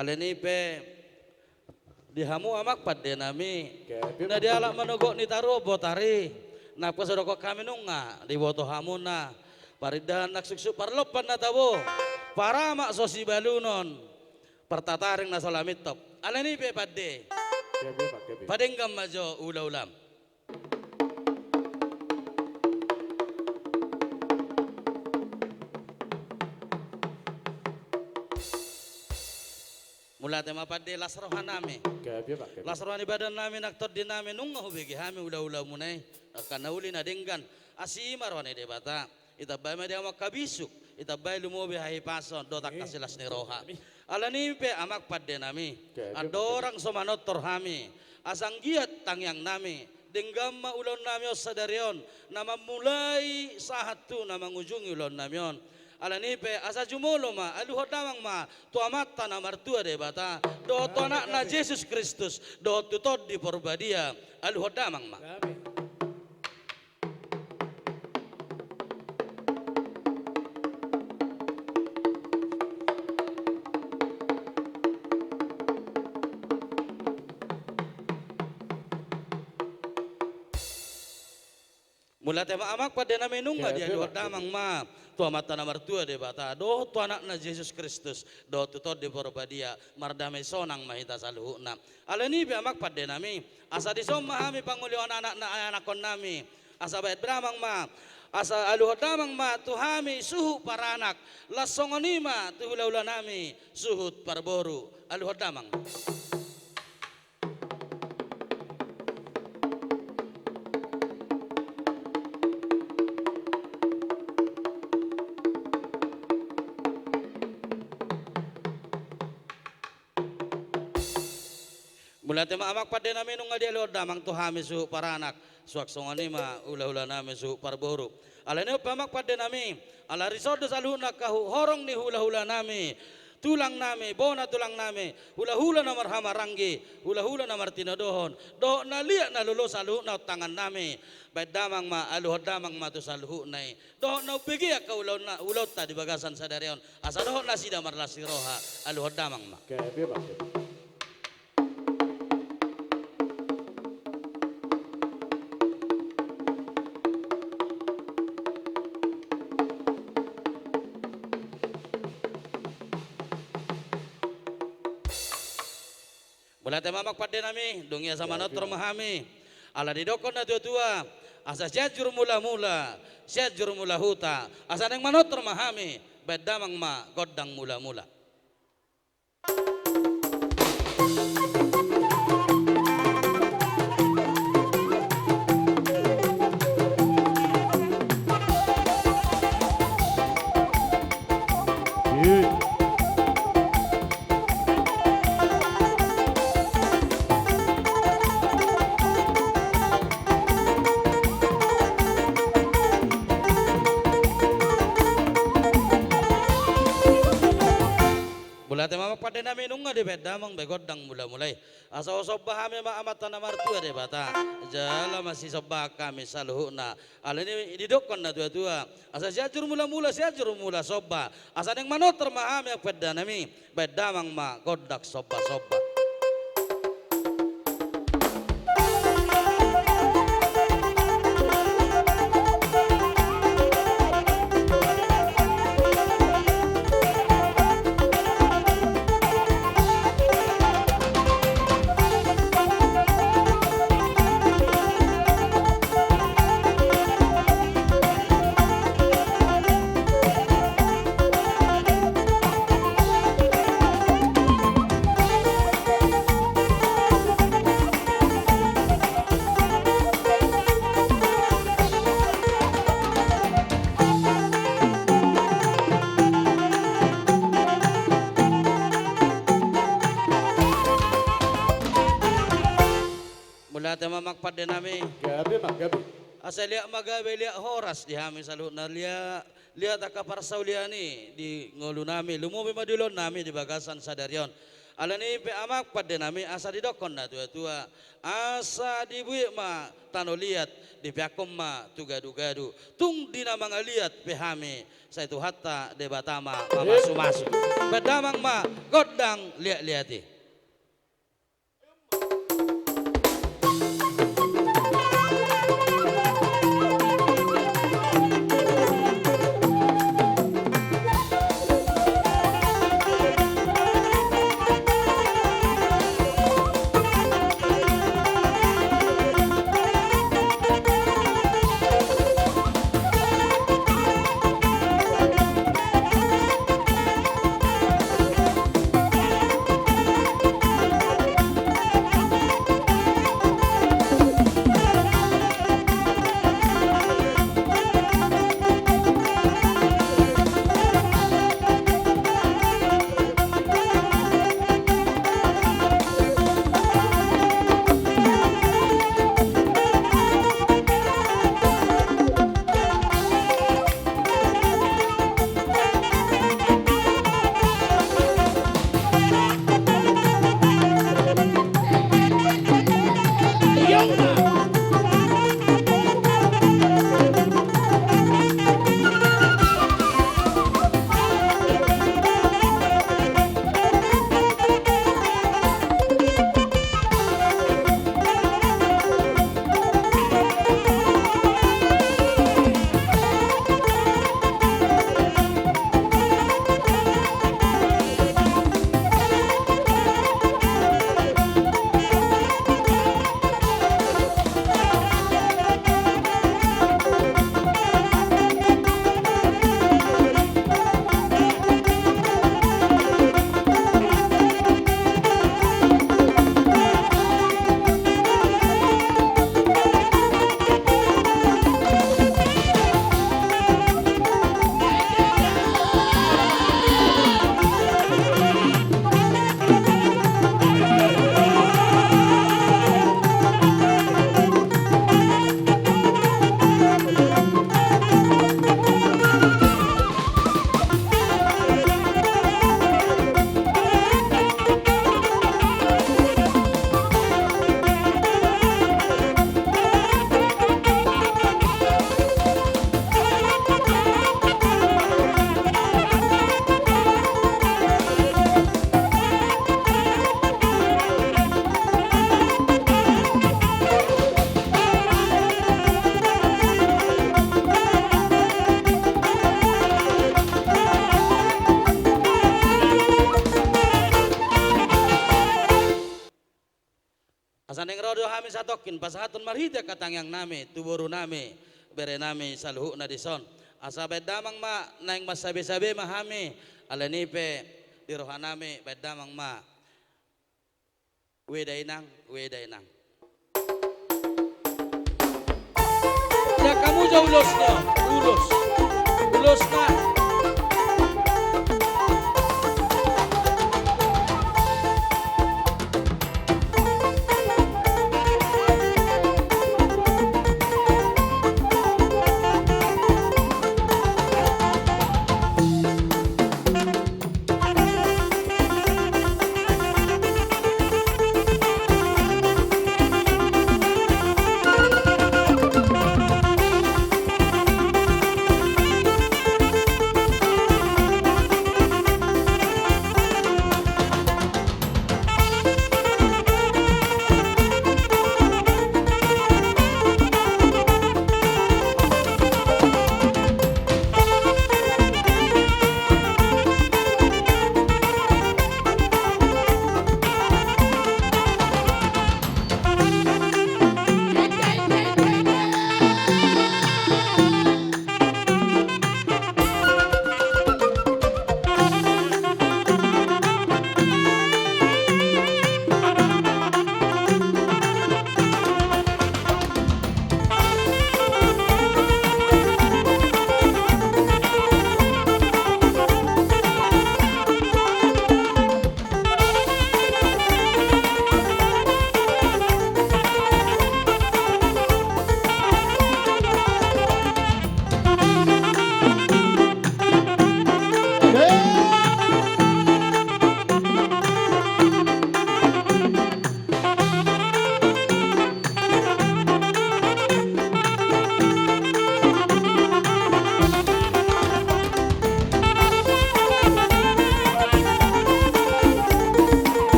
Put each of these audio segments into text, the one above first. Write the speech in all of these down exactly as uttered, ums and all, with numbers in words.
Alani i pe di hamu amang pande nami, gabe na dialap manogot ni taruhon botari, na pasahathon hami nunga diboto hamuna, parindahan na suksuk, parlompan na tabo, paramak so sibalunon, partataring na so lamintop. Alani i pe pande, gabe ma, gabe, padenggan ma jo ulaulamu. Mauliate ma pande, las roha nami. Gabe ma, gabe. Las roha ni badan nami nang tondi nami, nunga hubege hami ulaulamu na i. Angka na uli na denggan, asi ma roha ni Debata. Itambai ma di hamu angka bisuk, itambai lumobi hahipason dohot angka silas ni roha. Alani i pe amang pande nami, andorang so manortor hami, asa anggiat tangiang nami, denggan ma ulaon nami on sadari on, na mamulai sahat tu na mangujungi ulaon nami on. Alani i pe asa jumolo ma, aluhon damang ma tu Amanta na martua Debata, dohot tu Anakna Jesus Kristus, dohot tu Tondi Porbadia, aluhon damang ma. Mauliate ma amang pande nami, nunga dialuhon damang ma tu Amanta na martua Debata, dohot tu Anakna Jesus Kristus, dohot tu Tondi Porbadia, mardame sonang ma hita saluhutna. Alani i pe amang pande nami, asa dison ma hami pangolihon anak na, anakkon nami, asa baen damang ma, asa aluhon damang ma tu hami suhut paranak, laos songon i ma tu hulahula nami suhut parboru, aluhon damang. Mauliate ma amang pande nami, nunga dialuhon damang tu hami suhut paranak, suang songon i ma hulahula nami suhut parboru. Alani i pe amang pande nami, ala dison do saluhutna angka hu-, horong ni hulahula nami, tulang nami, bona tulang nami, hulahula na marhahamaranggi, hulahula na martinodohon, dohot na liat na lolo saluhutna on tangan nami, baen damang ma, aluhon damang ma tu saluhutna i, dohot na umbege angka ulaonna, ulaonta di bagasan sadari on, asa dohot nasida marlas ni roha, aluhon damang ma. Gabe ma, gabe. Mauliate ma amang pande nami, dung i asa manortor ma hami. Ala didokkon na tuatua, asa Sianjur Mulamula, Sianjur Mula Huta, asa naeng manortor ma hami, baen damang ma gondang mulamula. Mauliate ma amang pande nami, nunga dibaen damang be gondang mulamula i. Asa husomba hami ma Amanta na martua Debata, jala masisomba hami saluhutna. Alani i didokkon na tuatua, asa Sianjur Mulamula, Sianjur Mula Somba. Asa naeng manortor ma hami amang pande nami, baen damang ma gondang sombasomba. Mauliate ma amang pande nami. Gabe ma, gabe. Asa liat ma gabe, liat horas di hami saluhutna, liat, liat angka parsaulian i di ngolu nami, lumobi ma di ulaon nami di bagasan sadari on. Alani i pe amang pande nami, asa didokkon na tua-tua, asa dibuat ma tano liat, dipeakhon ma tu gadu-gadu. Tung di na mangaliat pe hami, sai Tuhanta Debata ma mamasu-masu. Baen damang ma gondang liat-liat i. Asa naeng ro do hami satongkin pasahathon marhite angka tangiang nami tu boru nami, bere nami saluhutna dison. Asa baen damang ma, naeng marsabe-sabe ma hami, alani i pe di roha nami baen damang ma. Ue da inang, ue da inang. Jaka muja ulos na, ulos. Ulos na.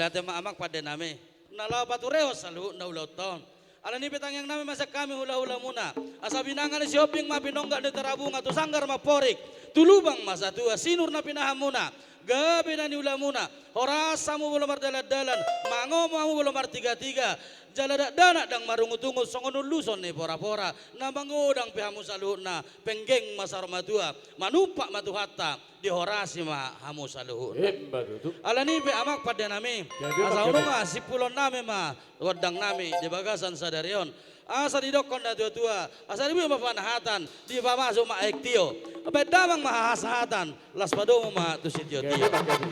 Ate ma amang pande nami, na laho paturehon saluhutna ulaonta on. Alani i pe tangiang nami ma sian hami hula-hula muna, asa binanga ni Sihombing ma pinonggak ni Tarabunga, tu sanggar ma amporik, tu lubang ma satua sinur na pinahan muna, gabe na niula muna, horas hamu molo mardalan-dalan, mangomo hamu molo martiga-tiga, jala dakdanak ndang marungut-ungut songon unluson ni pora-pora, na mangodang pe hamu saluhutna, penggeng ma saur matua, manumpak ma Tuhanta, dihorasi ma hamu saluhutna. Emma tutu. Alani i pe amang pande nami, jadi asa amang, olo ma simpulon nami ma gondang nami di bagasan sadari on. Asa didokkon na tua-tua, asa dibuat ma panahatan, dipamasuk ma aek tio. Baen damang ma hahasahatan, las padomu ma tu sitio-tio. Jadi, jadi.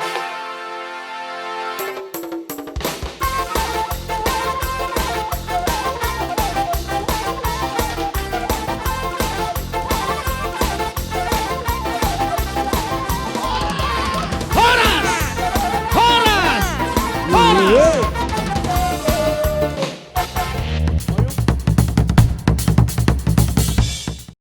Horas! Horas! Horas!